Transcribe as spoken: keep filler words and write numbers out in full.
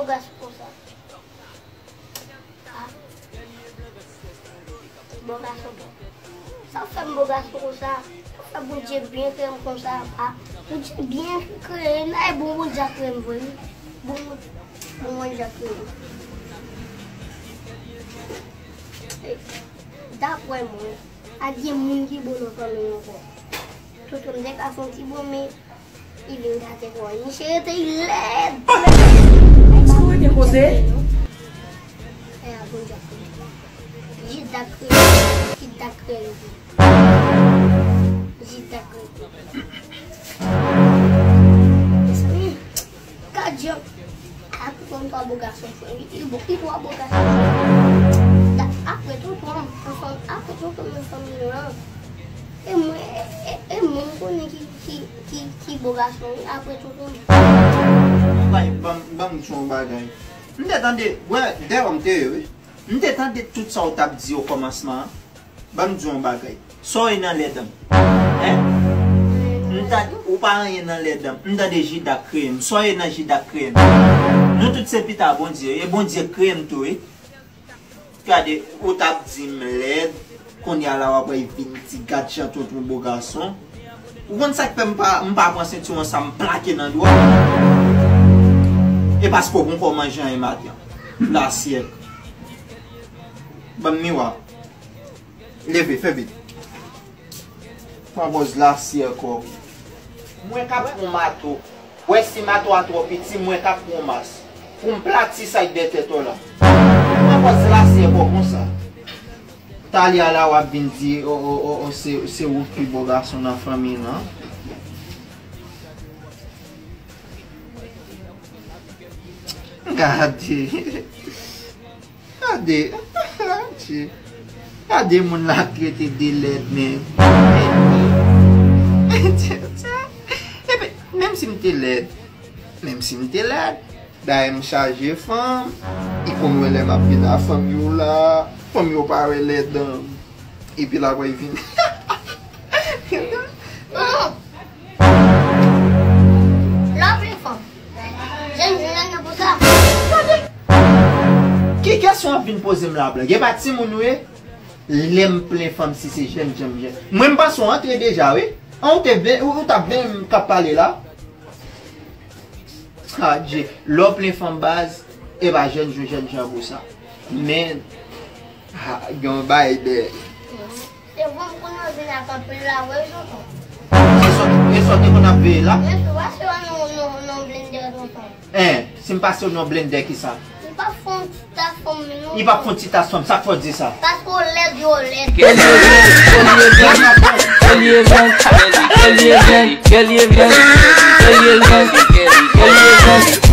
Bò gason konsa. Ah. Bò gason. Sa fè m bò gason konsa? Sa fè Bondye byen kreye m konsa? Ah. Bondye byen kreye m. E bon Bondye a kreye m vre, wi. Bon, bon Bondye a kreye m. E, daprè mwen, pa gen moun ki bon nan fanmi m ankò. Tonton m te ka fè yon ti bon, men li vin gate kò l. Misye rete, li lèd. Sa w rete koze? E a Bondye a kreye. Jida kreye. Jida kreye. Jida kreye. Mezanmi, gad jan. Apre tonton an bò gason, frè. Li, li bò, li bò a bò gason. Da, apre tonton an, ansanm, apre tonton an nan fanmi an. E mwen, e, e, e mwen m konnen ki, ki, ki, ki bò gason, wi, apre tonton an. Bay, ban m, ban m di w yon bagay. M te tande, wè, dèyè w m te ye, wi. M te tande tout sa w t ap di okòmansman an. Ban m di w yon bagay. Sa w ye nan lèd an? Hein? M tande, ou pa anyen nan lèd an. M tande Jida k kreye m. Sa w ye nan Jida k kreye m? Nou tout se pita Bondye. E Bondye k kreye m tou, wi. Gade, ou t ap di m lèd. Kounye a la w ap vin di gad jan tonton bò gason. Ou konn sa k fè m pa, m pa pran sentiwon sa m plake nan dwèt? E paske w poko manje anyen maten. Lasyèk. Ban m miwa. Leve, fè vit. Pran pòz lasyèk ou. Mwen k ap pran mato. Wè si mato a twò piti, mwen k ap pran mas. Pou m plati sa k dèyè tèt ou la. Pran pòz lasyèk ou konsa. Talè a la w ap vin di, o, o, o, o, se, se ou k pi bò gason nan fanmi lan. Gade. Gade. Gade moun la trete de lèd, men. Epi, menm si m te lèd, menm si m te lèd, dayè m chaje fanm, li konn wè lè m ap vin a fanm yo la, fanm yo pa wè lèd an. Epi la, wè, vin. Lè w plen fanm, jèn, jèn, jèn pou sa. Ki kesyon w ap vin poze m la, Blan? E pa timoun ou ye? Lè m plen fanm, si se jèn, jèn, jèn. Mwen, m panse w antre deja, wi. An, ou te byen, ou, ou t ap byen k ap pale la. Adje, lè w plen fanm baz, e pa jèn jan, jèn jan pou sa. Men, ha, gen yon bagay dèyè. Se bon, m konn anvi n ap anpil la, wi, tonton. Se sa, se sa w te konn ap veye la? Men si w pase w nan, nan, nan blendè, tonton. En, si m pase w nan blendè, kisa? Li p ap fè yon ti tas fanm, non. Li p ap fè yon ti tas fanm, sa k fè w di sa? Paske w lèd, yo lèd. Kèl ye vèn, kèl ye vèn, kèl ye vèn, kèl ye vèn, kèl ye vèn, kèl ye vèn, kèl ye vèn.